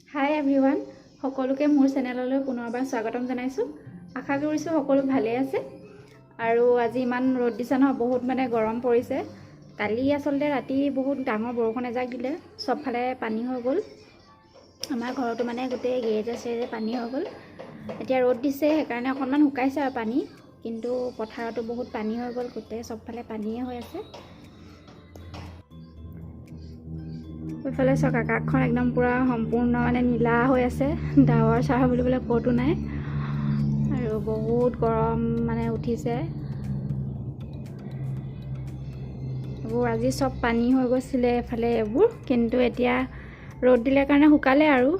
হাই everyone, সকলোকে মোৰ চেনেললৈ পুনৰবাৰ স্বাগতম জনাইছোঁ। আশা কৰিছোঁ সকলো ভালেই আছে। আৰু আজি ইমান ৰ'দ দিছে নহয়, বহুত মানে গৰম পৰিছে। কালি আচলতে ৰাতি বহুত ডাঙৰ বৰষুণ এজাক দিলে, চবফালে পানী হৈ গ'ল। আমাৰ ঘৰতো মানে গোটেই গেৰেজে চেৰেজে পানী হৈ গ'ল। এতিয়া ৰ'দ দিছে, সেইকাৰণে অকণমান শুকাইছে আৰু পানী, কিন্তু পথাৰতো বহুত পানী হৈ গ'ল, গোটেই চবফালে পানীয়ে হৈ আছে। এইফালে চাওক, আকাশখন একদম পূৰা সম্পূৰ্ণ মানে নীলা হৈ আছে, ডাৱৰ চাৱৰ বুলিবলৈ ক'তো নাই। আৰু বহুত গৰম মানে উঠিছে। এইবোৰ আজি চব পানী হৈ গৈছিলে এইফালে এইবোৰ, কিন্তু এতিয়া ৰ'দ দিলে কাৰণে শুকালে আৰু।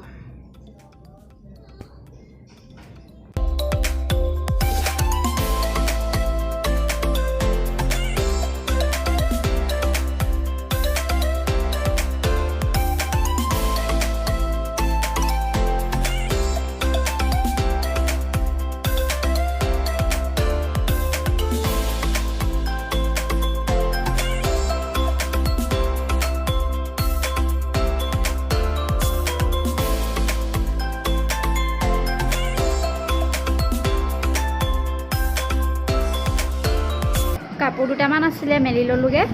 কাপোৰ দুটামান আছিলে মেলি ল'লোগৈ,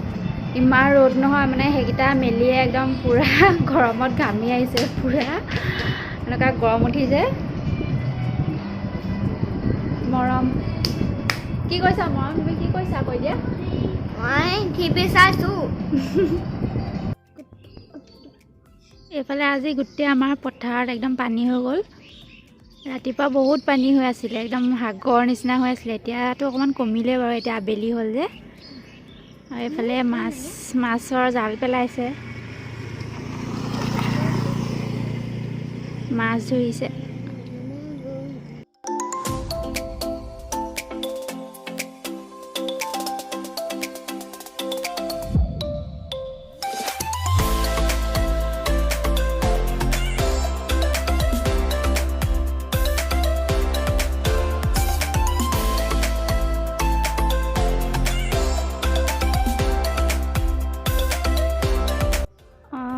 ইমান ৰ'দ নহয় মানে সেইকেইটা মেলিয়ে একদম পূৰা গৰমত ঘামি আহিছে, পূৰা এনেকুৱা গৰম উঠিছে। মৰম কি কৈছা? মৰম তুমি কি কৈছা কৈ দিয়া। মই টিভি চাইছোঁ। এইফালে আজি গোটেই আমাৰ পথাৰত একদম পানী হৈ গ'ল। ৰাতিপুৱা বহুত পানী হৈ আছিলে, একদম সাগৰ নিচিনা হৈ আছিলে। এতিয়াতো অকণমান কমিলে বাৰু, এতিয়া আবেলি হ'ল যে। আৰু এইফালে মাছৰ জাল পেলাইছে, মাছ ধৰিছে।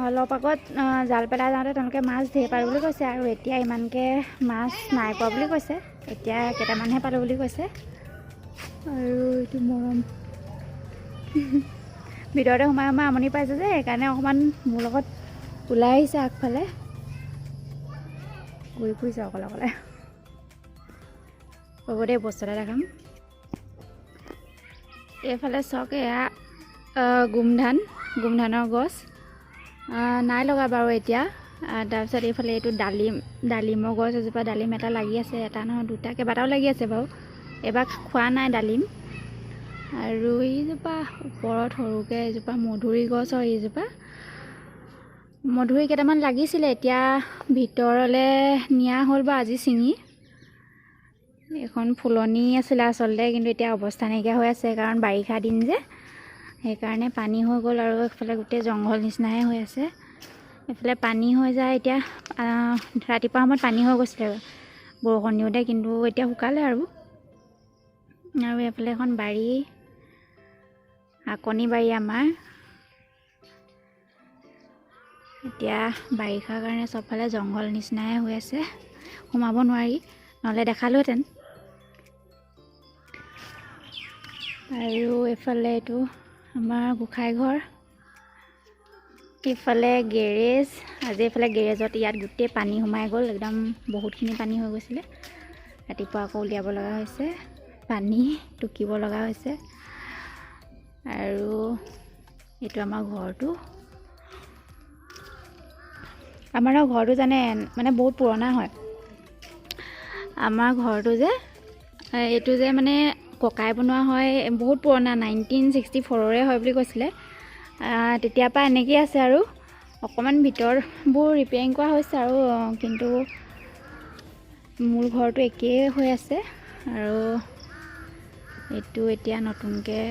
অলপ আগত জাল পেলাই যাওঁতে তেওঁলোকে মাছ ঢেৰ পালোঁ বুলি কৈছে, আৰু এতিয়া ইমানকৈ মাছ নাই পোৱা বুলি কৈছে, এতিয়া কেইটামানহে পালোঁ বুলি কৈছে। আৰু এইটো মৰম ভিতৰতে সোমাই সোমাই আমনি পাইছে যে, সেইকাৰণে অকণমান মোৰ লগত ওলাই আহিছে, আগফালে ঘূৰি ফুৰিছে অকলে অকলে। হ'ব দেই, বস্তু এটা দেখাম। এইফালে চাওক, এয়া গোমধান, গোমধানৰ গছ নাই লগা বাৰু এতিয়া। তাৰপিছত এইফালে এইটো ডালিম, ডালিমৰ গছ এজোপা, ডালিম এটা লাগি আছে, এটা নহয় দুটা, কেইবাটাও লাগি আছে বাৰু, এইবাৰ খোৱা নাই ডালিম। আৰু এইজোপা ওপৰত সৰুকৈ এজোপা মধুৰি গছ হয়, এইজোপা মধুৰি কেইটামান লাগিছিলে, এতিয়া ভিতৰলৈ নিয়া হ'ল বাৰু আজি ছিঙি। এইখন ফুলনি আছিলে আচলতে, কিন্তু এতিয়া অৱস্থা নাইকিয়া হৈ আছে, কাৰণ বাৰিষা দিন যে, সেইকাৰণে পানী হৈ গ'ল। আৰু এইফালে গোটেই জংঘল নিচিনাহে হৈ আছে, এইফালে পানী হৈ যায়। এতিয়া ৰাতিপুৱা সময়ত পানী হৈ গৈছিলে বৰষুণ দিওঁতে, কিন্তু এতিয়া শুকালে আৰু। আৰু এইফালে এখন বাৰী, শাকনি বাৰী আমাৰ। এতিয়া বাৰিষাৰ কাৰণে চবফালে জংঘল নিচিনাহে হৈ আছে, সোমাব নোৱাৰি, নহ'লে দেখালোহেঁতেন। আৰু এইফালে এইটো আমাৰ গোঁসাই ঘৰ, ইফালে গেৰেজ। আজি এইফালে গেৰেজত ইয়াত গোটেই পানী সোমাই গ'ল, একদম বহুতখিনি পানী হৈ গৈছিলে। ৰাতিপুৱা আকৌ উলিয়াব লগা হৈছে, পানী টুকিব লগা হৈছে। আৰু এইটো আমাৰ ঘৰটো। আমাৰ ঘৰটো জানে মানে বহুত পুৰণা হয়। আমাৰ ঘৰটো যে এইটো যে মানে ককাই বনোৱা হয়, বহুত পুৰণা, 1964ৰে হয় বুলি কৈছিলে। তেতিয়াৰ পৰা এনেকেই আছে আৰু। অকণমান ভিতৰবোৰ ৰিপেয়াৰিং কৰা হৈছে আৰু, কিন্তু মূল ঘৰটো একেই হৈ আছে। আৰু এইটো এতিয়া নতুনকৈ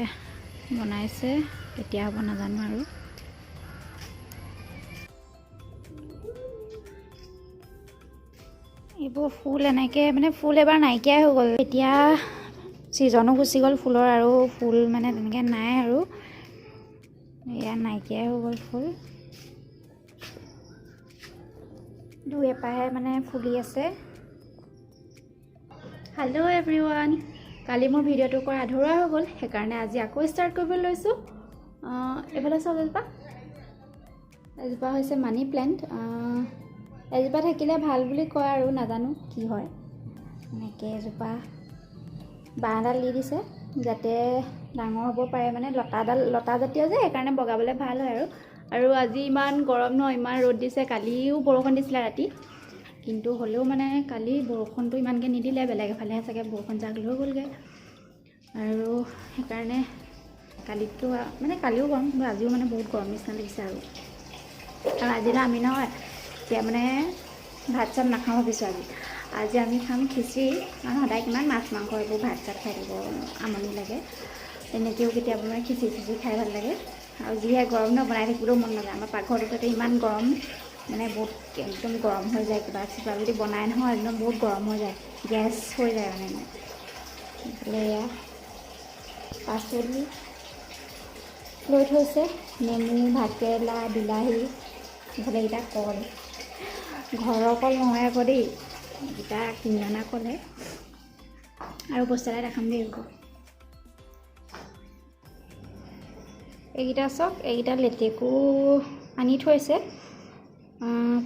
বনাইছে, কেতিয়া হ'ব নাজানো আৰু। এইবোৰ ফুল এনেকৈ মানে ফুল এবাৰ নাইকিয়াই হৈ গ'ল, এতিয়া ছিজনো গুচি গ'ল ফুলৰ, আৰু ফুল মানে তেনেকৈ নাই আৰু, এয়া নাইকিয়াই হৈ গ'ল ফুল। দুই এপাহে মানে ফুলি আছে। হেল্ল' এভৰিৱান, কালি মোৰ ভিডিঅ'টো কৰা আধৰুৱা হৈ গ'ল, সেইকাৰণে আজি আকৌ ষ্টাৰ্ট কৰিব লৈছোঁ। এইফালে চাওক, এজোপা এজোপা হৈছে মানি প্লেণ্ট। এজোপা থাকিলে ভাল বুলি কয় আৰু নাজানো কি হয়। এনেকৈ এজোপা বাঁহডাল দি দিছে যাতে ডাঙৰ হ'ব পাৰে, মানে লতাডাল লতাজাতীয় যে, সেইকাৰণে বগাবলৈ ভাল হয়। আৰু আৰু আজি ইমান গৰম ন, ইমান ৰ'দ দিছে। কালিও বৰষুণ দিছিলে ৰাতি, কিন্তু হ'লেও মানে কালি বৰষুণটো ইমানকৈ নিদিলে, বেলেগ এফালেহে চাগে বৰষুণ জাক লৈ গ'লগৈ। আৰু সেইকাৰণে কালিতকৈও মানে কালিও গৰম, কিন্তু আজিও মানে বহুত গৰম নিচিনা লাগিছে। আৰু আৰু আজি ন আমি নহয় এতিয়া মানে ভাত চাত নাখাওঁ ভাবিছোঁ আজি। আজি আমি খাম খিচিৰি, কাৰণ সদায় কিমান মাছ মাংস এইবোৰ ভাত চাত খাই থাকিব আমনি লাগে। তেনেকৈও কেতিয়াবা মানে খিচিৰি চিচিৰি খাই ভাল লাগে। আৰু যিহে গৰম ন, বনাই থাকিবলৈও মন নাযায়। আমাৰ পাকঘৰটো তাতে ইমান গৰম, মানে বহুত একদম গৰম হৈ যায়। কিবা কিবা যদি বনাই নহয়, একদম বহুত গৰম হৈ যায়, গেছ হৈ যায় মানে। এইফালে এয়া পাচলি লৈ থৈছে, নেমু, ভাতকেৰেলা, বিলাহী। এইফালে এইকেইটা কল, ঘৰৰ কল নহয় আকৌ দেই, এইকেইটা কিনি অনা কলহে। আৰু বস্তু এটা দেখাম দেই, ৰ'ব। এইকেইটা চাওক, এইকেইটা লেটেকু আনি থৈছে,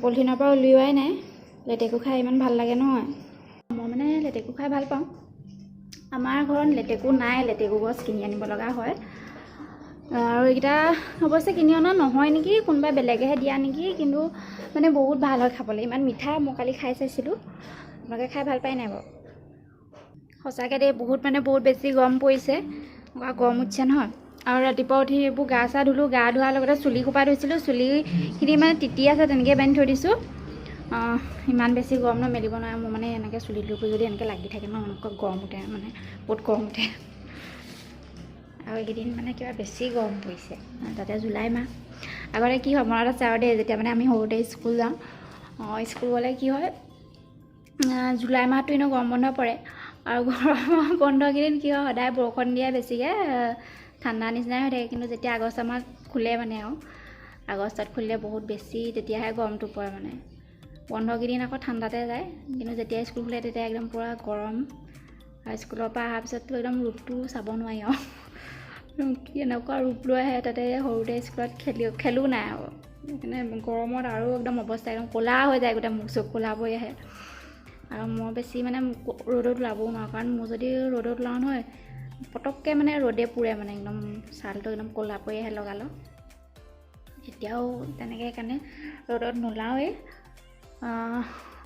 পলিথিনৰ পৰা উলিওৱাই নাই। লেটেকু খাই ইমান ভাল লাগে নহয়, মই মানে লেটেকু খাই ভাল পাওঁ। আমাৰ ঘৰত লেটেকু নাই, লেটেকু গছ কিনি আনিব লগা হয়। আৰু এইকেইটা অৱশ্যে কিনি অনা নহয় নেকি, কোনোবাই বেলেগেহে দিয়া নেকি, কিন্তু মানে বহুত ভাল হয় খাবলৈ, ইমান মিঠা। মই কালি খাই চাইছিলোঁ। আপোনালোকে খাই ভাল পায় নাই বাৰু? সঁচাকৈ দেই, বহুত মানে বহুত বেছি গৰম পৰিছে, এনেকুৱা গৰম উঠিছে নহয়। আৰু ৰাতিপুৱা উঠি এইবোৰ গা চা ধুলোঁ, গা ধোৱাৰ লগতে চুলি সোপা ধুইছিলোঁ, চুলিখিনি মানে তিতি আছে, তেনেকৈ বান্ধি থৈ দিছোঁ। ইমান বেছি গৰম ন, মেলিব নোৱাৰে। মোৰ মানে এনেকৈ চুলি তুলিবোৰ যদি এনেকৈ লাগি থাকে ন, এনেকুৱা গৰম উঠে, মানে বহুত গৰম উঠে। আৰু এইকেইদিন মানে কিবা বেছি গৰম পৰিছে, তাতে জুলাই মাহ। আগতে কি হয় মনত আছে আৰু দেই, যেতিয়া মানে আমি সৰুতে স্কুল যাওঁ, স্কুল গ'লে কি হয়, জুলাই মাহটো এনেও গৰম বন্ধ পৰে। আৰু গৰমৰ বন্ধকেইদিন কি হয়, সদায় বৰষুণ দিয়ে বেছিকৈ, ঠাণ্ডা নিচিনাই হৈ থাকে। কিন্তু যেতিয়া আগষ্ট মাহত খোলে মানে, আৰু আগষ্টত খুলিলে বহুত বেছি তেতিয়াহে গৰমটো পৰে। মানে বন্ধকেইদিন আকৌ ঠাণ্ডাতে যায়, কিন্তু যেতিয়া স্কুল খোলে তেতিয়া একদম পূৰা গৰম। আৰু স্কুলৰ পৰা অহাৰ পিছততো একদম ৰূপটো চাব নোৱাৰি আৰু, একদম কি এনেকুৱা ৰূপ লৈ আহে। তাতে সৰুতে স্কুলত খেলি খেলো নাই আৰু, সেইকাৰণে গৰমত আৰু একদম অৱস্থা একদম ক'লা হৈ যায়, গোটেই মুখ চুখ ক'লা পৰি আহে। আৰু মই বেছি মানে ৰ'দত ওলাবও নোৱাৰোঁ, কাৰণ মোৰ যদি ৰ'দত ওলাওঁ নহয়, পটককৈ মানে ৰ'দে পুৰে, মানে একদম ছালটো একদম ক'লা পৰি আহে লগালগ। এতিয়াও তেনেকৈ সেইকাৰণে ৰ'দত নোলাওৱেই।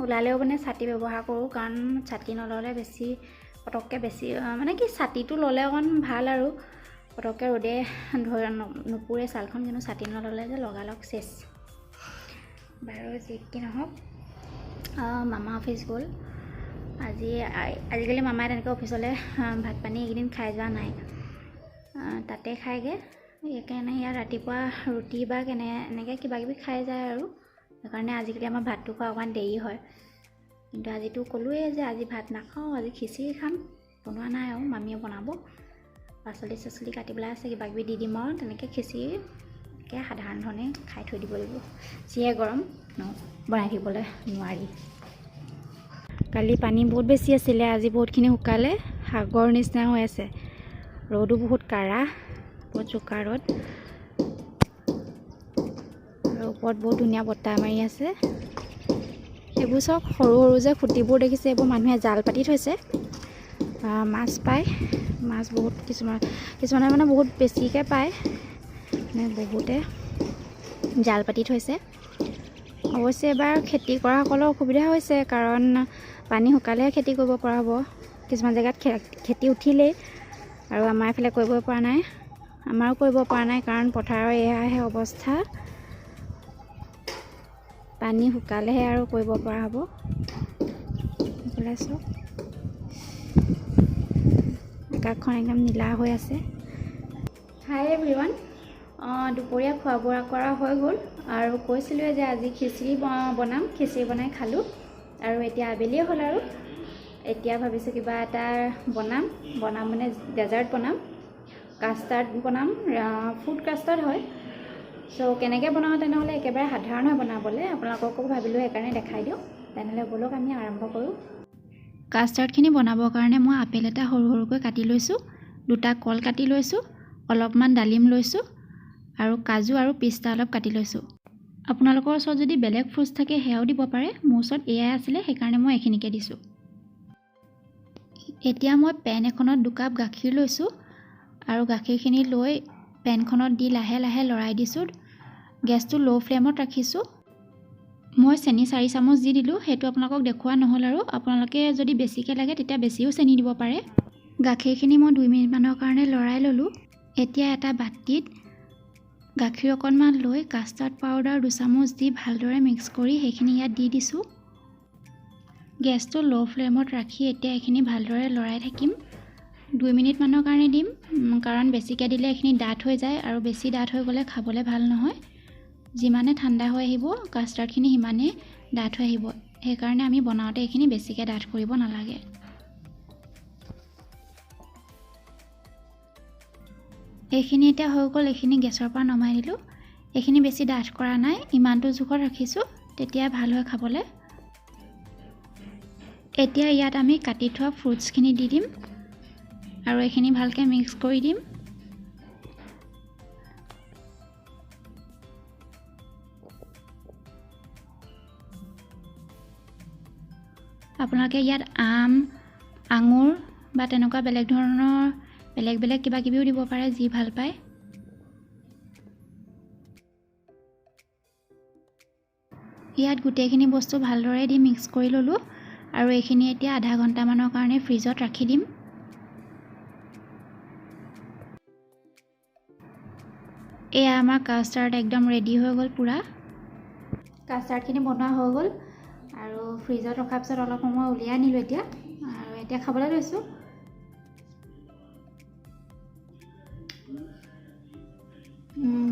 ওলালেও মানে ছাতি ব্যৱহাৰ কৰোঁ, কাৰণ ছাতি নল'লে বেছি পটককৈ বেছি মানে কি ছাতিটো ল'লে অকণ ভাল আৰু পটককৈ ৰ'দে ধৰি নুপুৰে ছালখন, কিন্তু ছাতি নল'লে যে লগালগ চেচ। বাৰু যি কি নহওক, মামা অফিচ গ'ল আজি। আজিকালি মামাই তেনেকৈ অফিচলৈ ভাত পানী এইকেইদিন খাই যোৱা নাই, তাতে খায়গৈ। সেইকাৰণে ইয়াত ৰাতিপুৱা ৰুটি বা কেনে এনেকৈ কিবা কিবি খাই যায় আৰু, সেইকাৰণে আজিকালি আমাৰ ভাতটো খোৱা অকণমান দেৰি হয়। কিন্তু আজিতো ক'লোৱেই যে আজি ভাত নাখাওঁ, আজি খিচিৰি খাম। বনোৱা নাই আৰু, মামীয়ে বনাব। পাচলি চাচলি কাটি পেলাই আছে, কিবা কিবি দি দিম আৰু তেনেকৈ খিচিৰি একে সাধাৰণ ধৰণে খাই থৈ দিব লাগিব। যিহে গৰম ন, বনাই থাকিবলৈ নোৱাৰি। কালি পানী বহুত বেছি আছিলে, আজি বহুতখিনি শুকালে, সাগৰ নিচিনা হৈ আছে। ৰ'দো বহুত কাঢ়া, বহুত চোকা ৰ'দ। আৰু ওপৰত বহুত ধুনীয়া বতাহ মাৰি আছে। এইবোৰ চব সৰু সৰু যে খুঁটিবোৰ দেখিছে, এইবোৰ মানুহে জাল পাতি থৈছে, মাছ পায়। মাছ বহুত কিছুমান কিছুমানে মানে বহুত বেছিকৈ পায়, মানে বহুতে জাল পাতি থৈছে। অৱশ্যে এবাৰ খেতি কৰাসকলৰ অসুবিধা হৈছে, কাৰণ পানী শুকালেহে খেতি কৰিব পৰা হ'ব। কিছুমান জেগাত খেতি উঠিলেই, আৰু আমাৰ এইফালে কৰিব পৰা নাই, আমাৰো কৰিব পৰা নাই, কাৰণ পথাৰৰ এয়াহে অৱস্থা। পানী শুকালেহে আৰু কৰিব পৰা হ'ব। এইফালে চাওক, আকাশখন একদম নীলা হৈ আছে। হাই এভৰিৱান, দুপৰীয়া খোৱা বোৱা কৰা হৈ গ'ল। আৰু কৈছিলোঁৱে যে আজি খিচিৰি বনাম, খিচিৰি বনাই খালোঁ। আৰু এতিয়া আবেলিয়ে হ'ল, আৰু এতিয়া ভাবিছোঁ কিবা এটা বনাম, বনাম মানে ডেজাৰ্ট বনাম, কাষ্টাৰ্ড বনাম, ফ্ৰুট কাষ্টাৰ্ড হয়। চ' কেনেকৈ বনাওঁ তেনেহ'লে একেবাৰে সাধাৰণ হয় বনাবলৈ, আপোনালোককো ভাবিলোঁ সেইকাৰণে দেখাই দিওঁ। তেনেহ'লে ব'লক আমি আৰম্ভ কৰোঁ। কাষ্টাৰ্ডখিনি বনাবৰ কাৰণে মই আপেল এটা সৰু সৰুকৈ কাটি লৈছোঁ, দুটা কল কাটি লৈছোঁ, অলপমান ডালিম লৈছোঁ আৰু কাজু আৰু পিস্তা অলপ কাটি লৈছোঁ। আপোনালোকৰ ওচৰত যদি বেলেগ ফ্ৰুটছ থাকে সেয়াও দিব পাৰে, মোৰ ওচৰত এয়াই আছিলে সেইকাৰণে মই এইখিনিকে দিছোঁ। এতিয়া মই পেন এখনত 2 কাপ গাখীৰ লৈছোঁ আৰু গাখীৰখিনি লৈ পেনখনত দি লাহে লাহে লৰাই দিছোঁ। গেছটো ল' ফ্লেমত ৰাখিছোঁ। মই চেনি 4 চামুচ দি দিলোঁ, সেইটো আপোনালোকক দেখুওৱা নহ'ল আৰু আপোনালোকে যদি বেছিকৈ লাগে তেতিয়া বেছিও চেনি দিব পাৰে। গাখীৰখিনি মই 2 মিনিটমানৰ কাৰণে লৰাই ল'লোঁ। এতিয়া এটা বাতিত গাখীৰ অকণমান লৈ কাষ্টাৰ্ড পাউডাৰ 2 চামুচ দি ভালদৰে মিক্স কৰি সেইখিনি ইয়াত দি দিছোঁ। গেছটো ল' ফ্লেমত ৰাখি এতিয়া এইখিনি ভালদৰে লৰাই থাকিম। 2 মিনিটমানৰ কাৰণে দিম, কাৰণ বেছিকৈ দিলে এইখিনি ডাঠ হৈ যায় আৰু বেছি ডাঠ হৈ গ'লে খাবলৈ ভাল নহয়। যিমানে ঠাণ্ডা হৈ আহিব কাষ্টাৰ্ডখিনি সিমানেই ডাঠ হৈ আহিব, সেইকাৰণে আমি বনাওঁতে এইখিনি বেছিকৈ ডাঠ কৰিব নালাগে। এইখিনি এতিয়া হৈ গ'ল, এইখিনি গেছৰ পৰা নমাই দিলোঁ। এইখিনি বেছি ডাঠ কৰা নাই, ইমানটো জোখত ৰাখিছোঁ, তেতিয়া ভাল হয় খাবলৈ। এতিয়া ইয়াত আমি কাটি থোৱা ফ্ৰুটছখিনি দি দিম আৰু এইখিনি ভালকৈ মিক্স কৰি দিম। আপোনালোকে ইয়াত আম, আঙুৰ বা তেনেকুৱা বেলেগ ধৰণৰ বেলেগ বেলেগ কিবা কিবিও দিব পাৰে, যি ভাল পায়। ইয়াত গোটেইখিনি বস্তু ভালদৰে দি মিক্স কৰি ল'লোঁ আৰু এইখিনি এতিয়া আধা ঘণ্টামানৰ কাৰণে ফ্ৰিজত ৰাখি দিম। এয়া আমাৰ কাষ্টাৰ্ড একদম ৰেডি হৈ গ'ল পূৰা। কাষ্টাৰ্ডখিনি বনোৱা হৈ গ'ল আৰু ফ্ৰিজত ৰখাৰ পিছত অলপ সময় উলিয়াই আনিলোঁ এতিয়া আৰু এতিয়া খাবলৈ লৈছোঁ।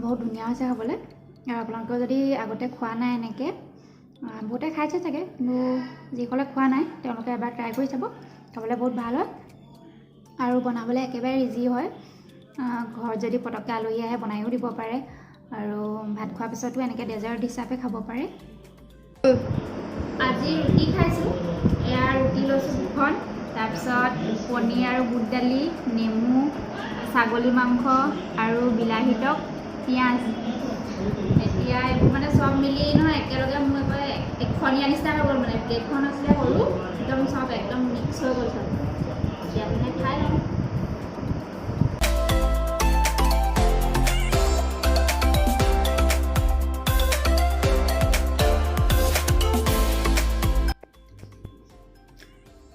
বহুত ধুনীয়া হৈছে খাবলৈ। আৰু আপোনালোকেও যদি আগতে খোৱা নাই এনেকৈ, বহুতে খাইছে চাগে, কিন্তু যিসকলে খোৱা নাই তেওঁলোকে এবাৰ ট্ৰাই কৰি চাব, খাবলৈ বহুত ভাল হয় আৰু বনাবলৈ একেবাৰে ইজি হয়। ঘৰত যদি পটককৈ আলহী আহে বনায়ো দিব পাৰে আৰু ভাত খোৱাৰ পিছতো এনেকৈ ডেজাৰ্ট হিচাপে খাব পাৰে। আজি ৰুটি খাইছোঁ। এয়া ৰুটি লৈছোঁ দুখন, তাৰপিছত পনীৰ আৰু বুট দালি, নেমু, ছাগলী মাংস আৰু বিলাহী টক, পিঁয়াজ। এতিয়া এইবোৰ মানে চব মিলি নহয় একেলগে মোৰ একেবাৰে এখনীয়া নিচিনা হৈ গ'ল, মানে প্লেটখন আছিলে সৰু, একদম চব একদম মিক্স হৈ গ'ল চব। এতিয়া মানে খাই লওঁ।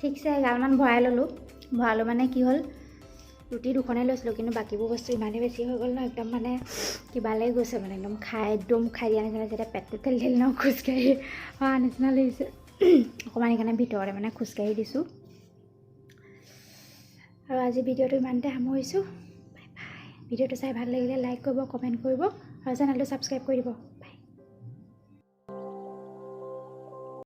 ঠিকছে এগালমান ভৰাই ল'লোঁ। ভৰালোঁ মানে কি হ'ল, ৰুটি দুখনেই লৈছিলোঁ, কিন্তু বাকীবোৰ বস্তু ইমানেই বেছি হৈ গ'ল ন, একদম মানে কিবা লাগি গৈছে, মানে একদম খাই একদম খাই দিয়া নিচিনা লাগিছে। এতিয়া পেটটো ঠেলি ঠেলি ন খোজকাঢ়ি অহা নিচিনা লাগিছে অকণমান, সেইকাৰণে ভিতৰতে মানে খোজকাঢ়ি দিছোঁ। আৰু আজি ভিডিঅ'টো ইমানতে সামৰিছোঁ। Bye bye. ভিডিঅ'টো চাই ভাল লাগিলে লাইক কৰিব, কমেণ্ট কৰিব আৰু চেনেলটো ছাবস্ক্ৰাইব কৰি দিব।